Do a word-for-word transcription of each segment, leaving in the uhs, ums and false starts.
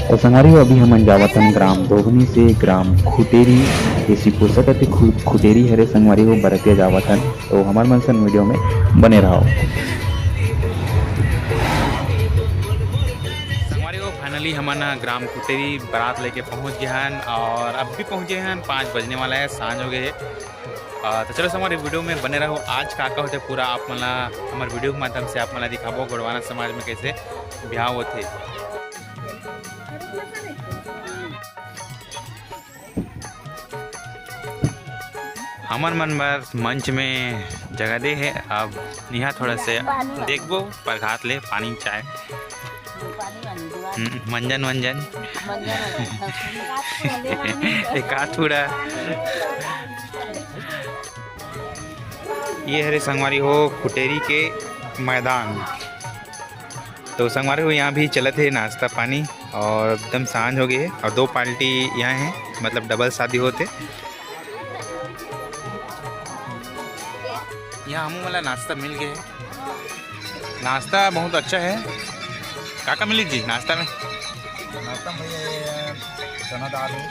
तो संगवारी हो, अभी हमन जावत हन ग्राम दोगनी से ग्राम खुटेरी, जैसी पोसत हते खु-, खुटेरी हरे संगवारी हो, बरतिया जावत हन। तो हमर मन सन वीडियो में बने रहो। संगवारी हो, finally हमन ग्राम खुटेरी बारात लेके पहुंच गए हन और अब भी पहुंचे हन, पाँच बजने वाला है, सांझ हो गए है। अ, तो चलो संगवारी, वीडियो में बने रहो। आज का का होथे पूरा आप मन ला हमर वीडियो के माध्यम से आप मन ला दिखाबो, गोंडवाना समाज में कैसे ब्याह होथे। हमर मन बर मंच में जगह दे हे। अब इहाँ थोड़ा से देखबो, परघात ले पानी चाय। हम्म, मंजन, मंजन। एक आध पूरा। ये हरे संगवारी हो खुटेरी के मैदान। तो संगवारी हो, यहाँ भी चलत हे नाश्ता पानी और एकदम सांझ हो गए हे और दो पार्टी यहाँ है, मतलब डबल शादी होथे। यहाँ हमू वाला नाश्ता मिल गए हे। नाश्ता बहुत अच्छा है। का का मिली जी नाश्ता में? नाश्ता में भैया ये चना दाल है,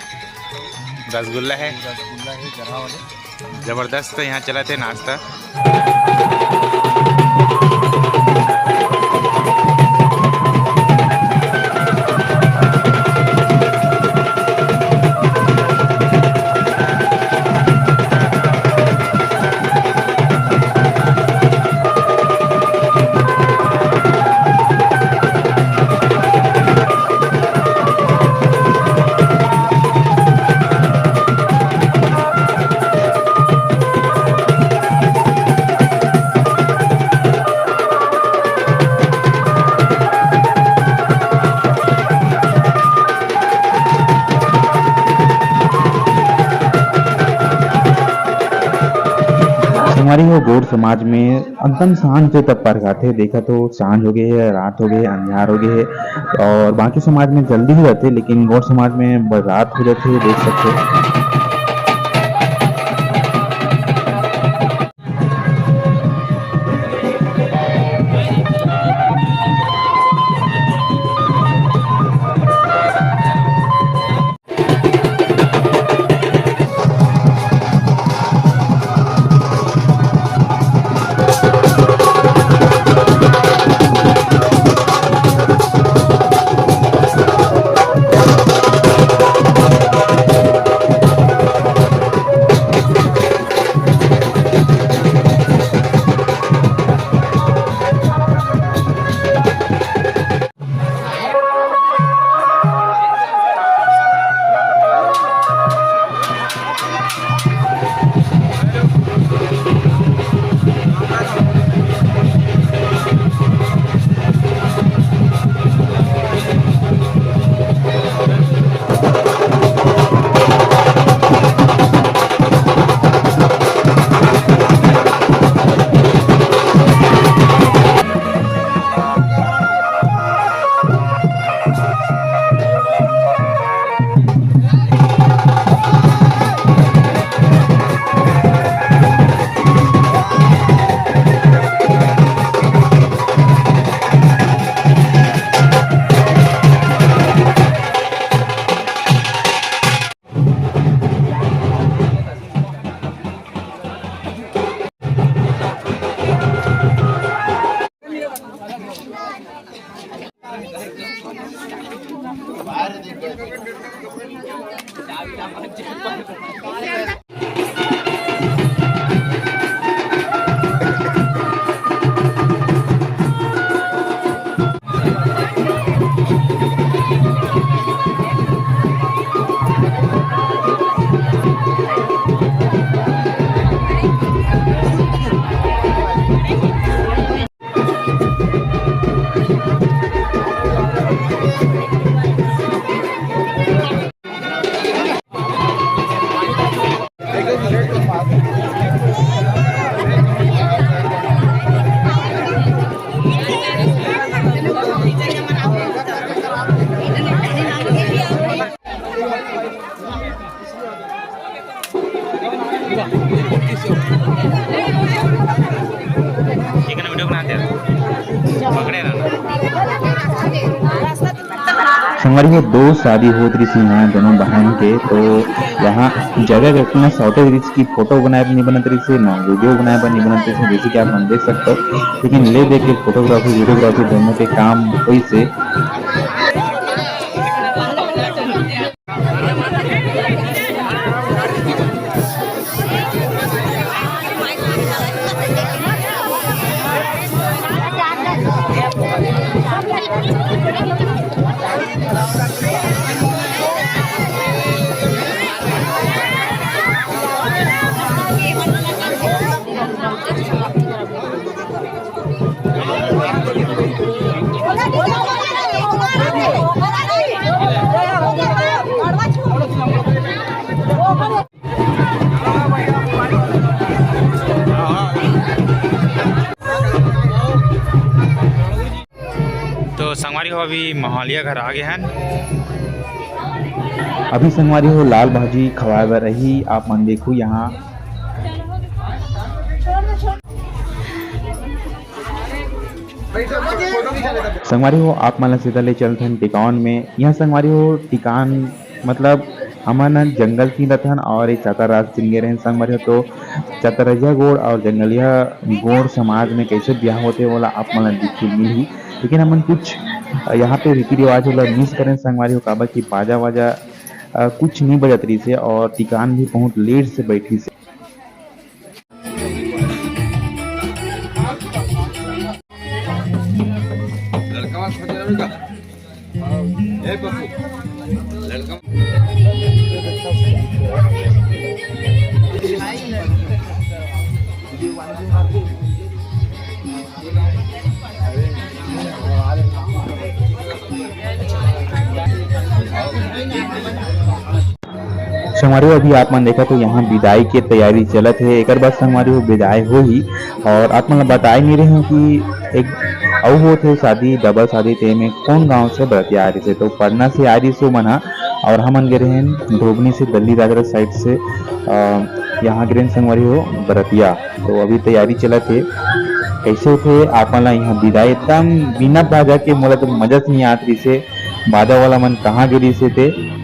रसगुल्ला है। रसगुल्ला है, जरा वाले। जबरदस्त यहाँ चलत हे नाश्ता। संगवारी हो, गोंड समाज में एकदम सांझ से तब परघाथे। देखा तो सांझ हो गए है, रात हो गए है, अंधियार हो गए है और बाकी समाज में जल्दी ही रहते, लेकिन गोंड समाज में ब-, रात हो जाती है, देख सकते हो। ठीक है ना, वीडियो बनाते हैं, पकड़े रहना। संगवारी हो, दो शादी होत रहिस इहाँ दोनों बहन के, तो यहाँ जगह के इतना shortage रहिस कि photo बनाए बर नहीं बनत रहिस, ना video बनाए बर नहीं बनत रहिस। जैसे कि आप मन देख सकते हो, लेकिन ले दे के photography, videography दोनों के काम होइस हे। तो संगवारी हो, अभी महलिया घर आ गे हन। अभी संगवारी हो, लाल भाजी खवाए बर रही, आप मन देखो यहाँ। संगवारी हो, आप मन ला सीधा ले चलथन टिकावन में। यहाँ संगवारी हो, टिकान मतलब हमन ह जंगल तीर रथन और ये चतरा राज तीर गे रहन संगवारी हो। तो चतरैया गोड़ और जंगलिया गोड़ समाज में कैसे ब्याह होथे, ओला आप मन ला दिखे मिलही। लेकिन हमन कुछ यहाँ पे रीति रिवाज ओला miss करेन संगवारी हो, काबर कि बाजा वाजा, अ, कुछ नहीं बजत रहिस हे और टिकान भी बहुत late से बैठिस हे। लड़का छोटे लड़का। ए पप्पू, लड़का। संगवारी हो, अभी आप मन देखत हो, यहाँ बिदाई के तैयारी चलत हे। एकर बाद संगवारी हो, बिदाई होही। और आप मन ला बताए नहीं रहे हूँ कि एक अउ होत हे शादी, double शादी, ते में कौन गांव से बरतिया आ रहिस हे, तो पटना से आ रहिस हे मन ह, और हमन गे रहेन धोबनी से, दल्ली दादरा side से, अ, यहाँ गे रहेन संगवारी हो बरतिया। तो अभी तैयारी चलत हे, कैसे होथे आप मन ला यहाँ बिदाई, एकदम बिना बाजा के। मोला तो मजा से नहीं आत रहिस हे, बाजा वाला मन कहाँ गे रहिस हे ते।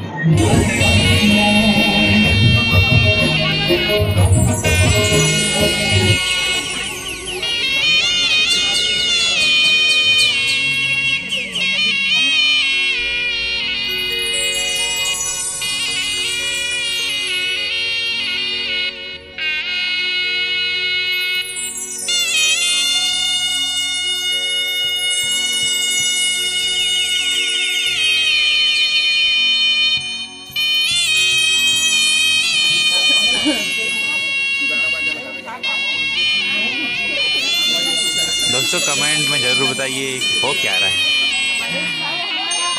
दोस्तों, comment में जरूर बताइए कि हो क्या रहा है,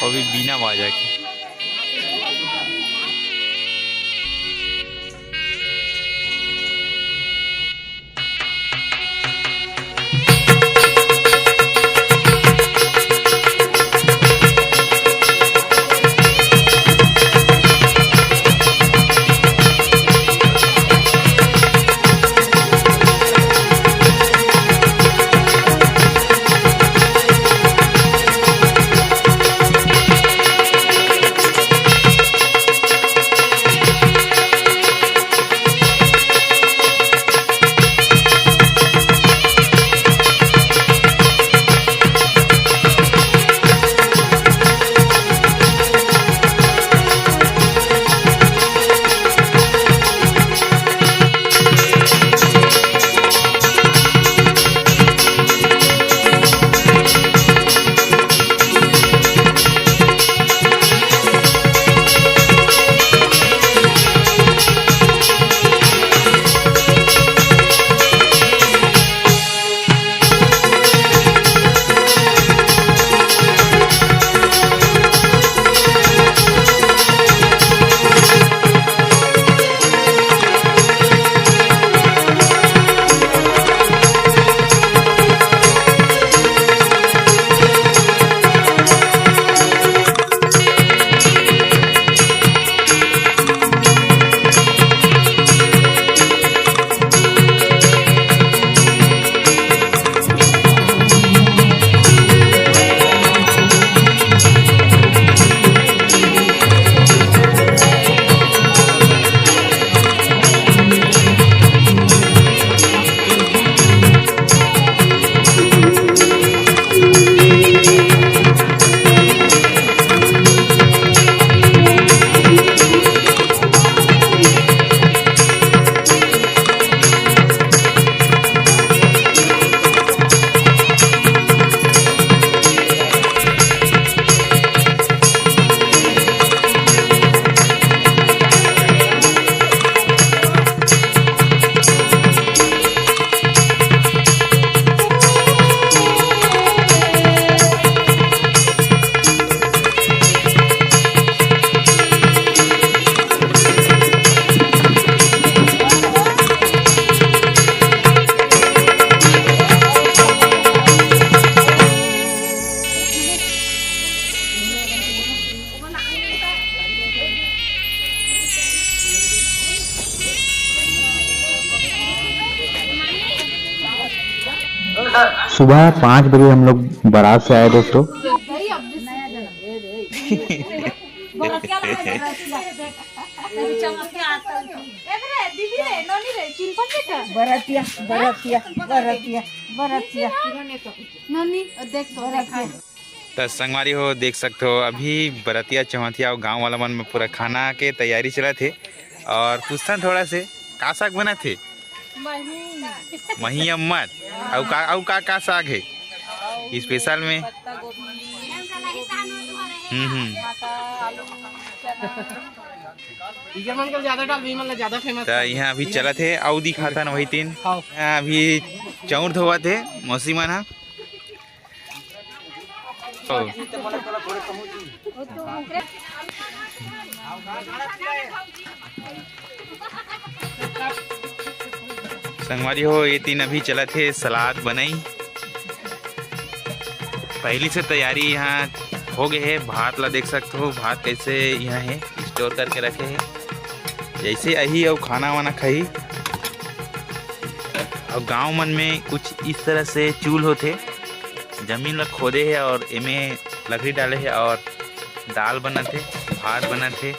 वो भी बिना बाजा के। सुबह पाँच बजे हम लोग बारात से आए, दोस्तों। बरतिया, बरतिया, बरतिया, बरतिया। ननी, देख तो, देखा। त संगवारी हो, देख सकत हो, अभी बरतिया चौहतिया अउ गांव वाला मन में पूरा खाना के तैयारी चलत हे। और पूछथन थोड़ा से, का साग बनत हे? मही। मही अम्मत। अउ का, अउ का, का साग हे स्पेशल में? पत्ता गोभी, हम्म, हम्म। टमाटर, आलू, चना। इकर मन के ज्यादा डाल, इमन ला ज्यादा फेमस त कर। इहाँ अभी चलत हे, अउ दिखाथन वही तीन। हाँ। इहाँ अभी चाउर धोवत हे मौसी मन ह। ओ। संगवारी हो, ये तीन अभी चलत हे सलाद बनई। पहली से तैयारी यहाँ हो गए हे। भात ला देख सकत हो, भात कैसे यहाँ हे, स्टोर करके रखे हे। जैसे आही अउ खाना वाना खाही। अउ गांव मन में कुछ इस तरह से चूल होथे, जमीन ला खोदे हे और एमे लकड़ी डाले हे और दाल बनत हे, भात बनत हे।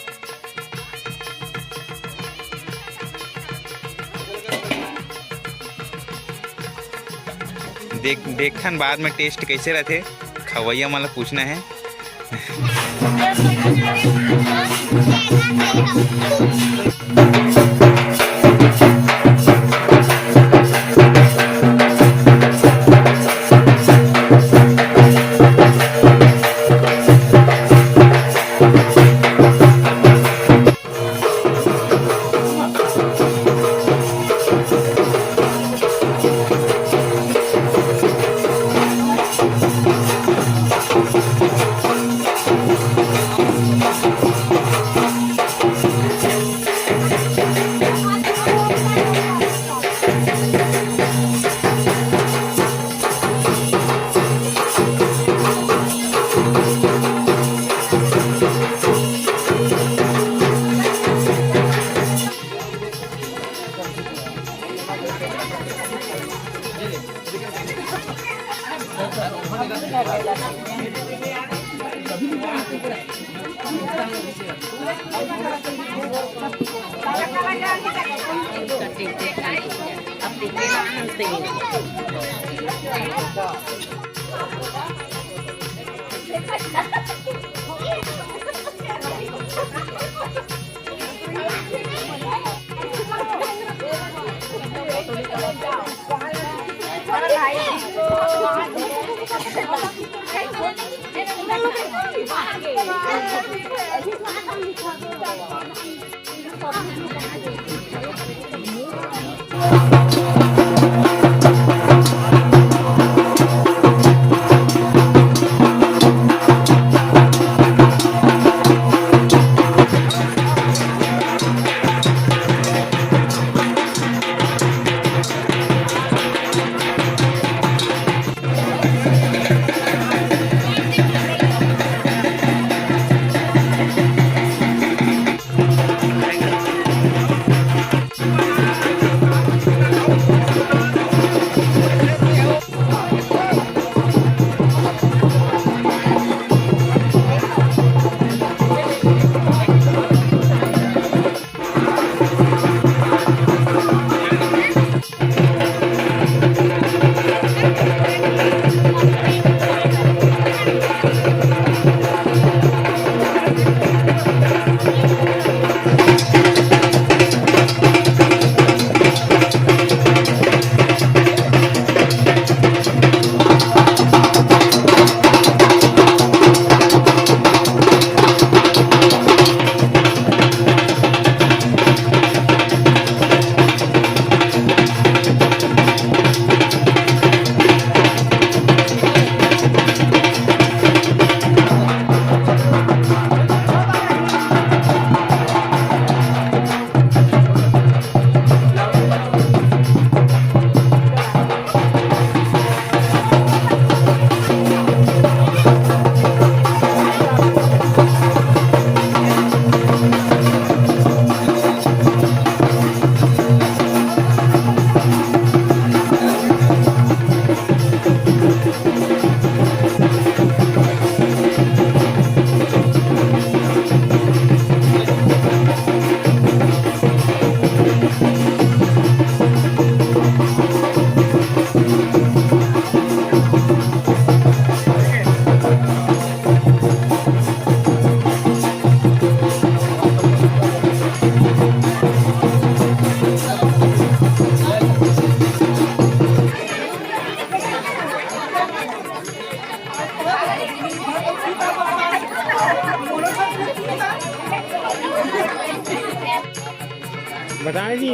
देख, देखथन बाद में टेस्ट कैसे रथे, खवैया मन ला पूछना है। बताने जी।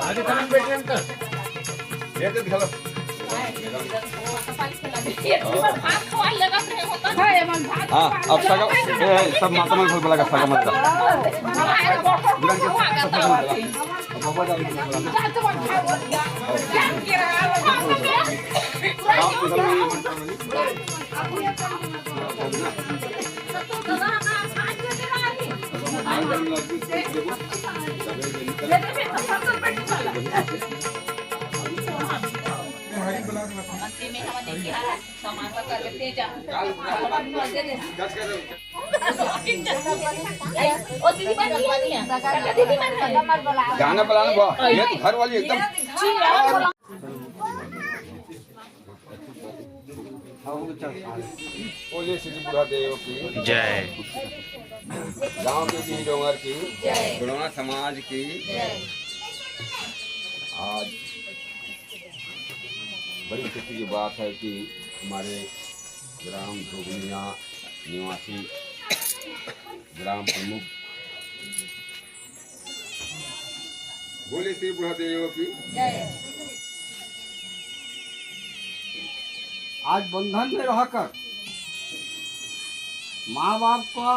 आगे कहाँ बैठे हम तक? ये तो दिखा लो। हाँ, अब सगा, ए, सब माता मन को बुला के सगा मत कर। गाना बजाना बा, ये तो घर वाली एकदम। बोलिए श्री बुढ़ा देव की जय। गांव के जी डोंगर की जय। बुढ़ौना समाज की जय। आज बड़ी खुशी की बात है कि हमारे ग्राम धोगनिया निवासी ग्राम प्रमुख बोले श्री बुढ़ा देव की। आज बंधन में रहकर माँ बाप का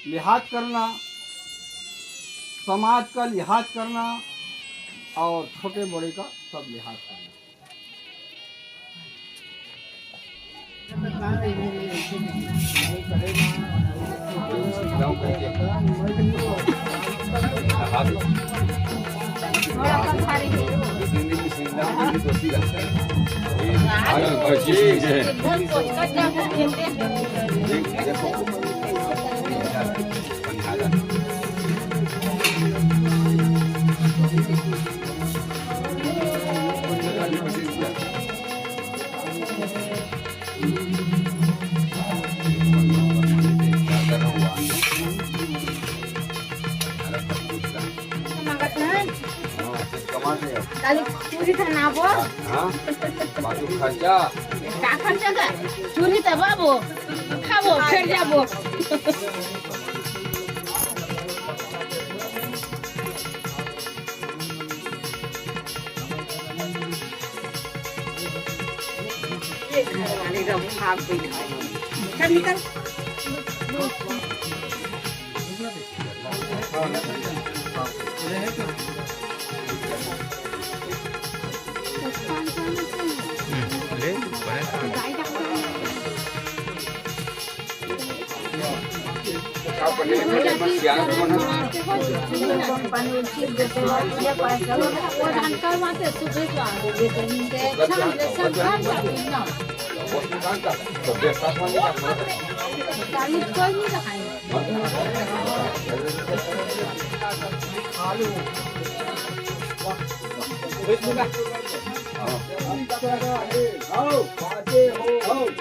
लिहाज करना, समाज का लिहाज करना और छोटे बड़े का सब लिहाज करना। काली पूरी धनाबो। हाँ? बाजू खर्चा। का खर्चा का? चूरी त बाबो। खाबो, फेर जाबो। ये घर वाले एकदम भाग गई। चल निकल।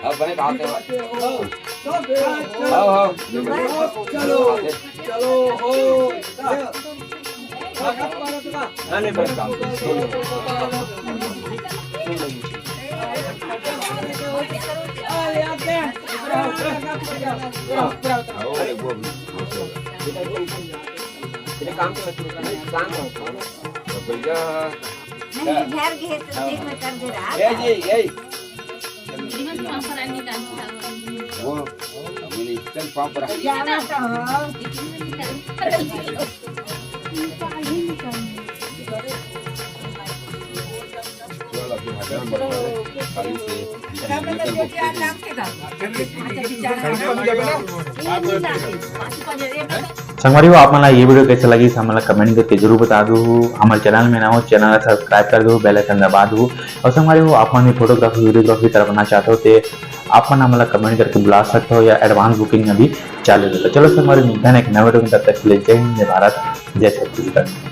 अब बने कहाँ पे हो? आओ, आओ। चलो, चलो, हो। हाँ, नहीं, बस काम। अरे, वो भी, वो तो। तेरे काम तो है, तेरे काम है। तो भैया, नहीं, घर के है, तो देख में कर दे रहा। ए जी, ए। वो, अभी नहीं, चल, पाँव पर आ। जाना तो हो। चल, अभी हजाम बता दे, खाली से। संगवारी हो, आप मन ला ये video कैसे लगिस, हमन ला comment करके जरूर बता दू। हमर channel में नवा हो, channel ला subscribe कर दू, bell icon दबा दू। और संगवारी हो, आप मन भी photography, videography करवाना चाहते हो ते आप मन हमला कमेंट करके बुला सकते हो या एडवांस बुकिंग अभी चालू है। तो चलो संगवारी, मिलते हैं एक नए वीडियो में, तब तक के लिए जय हिंद, जय भारत, जय छत्तीसगढ़।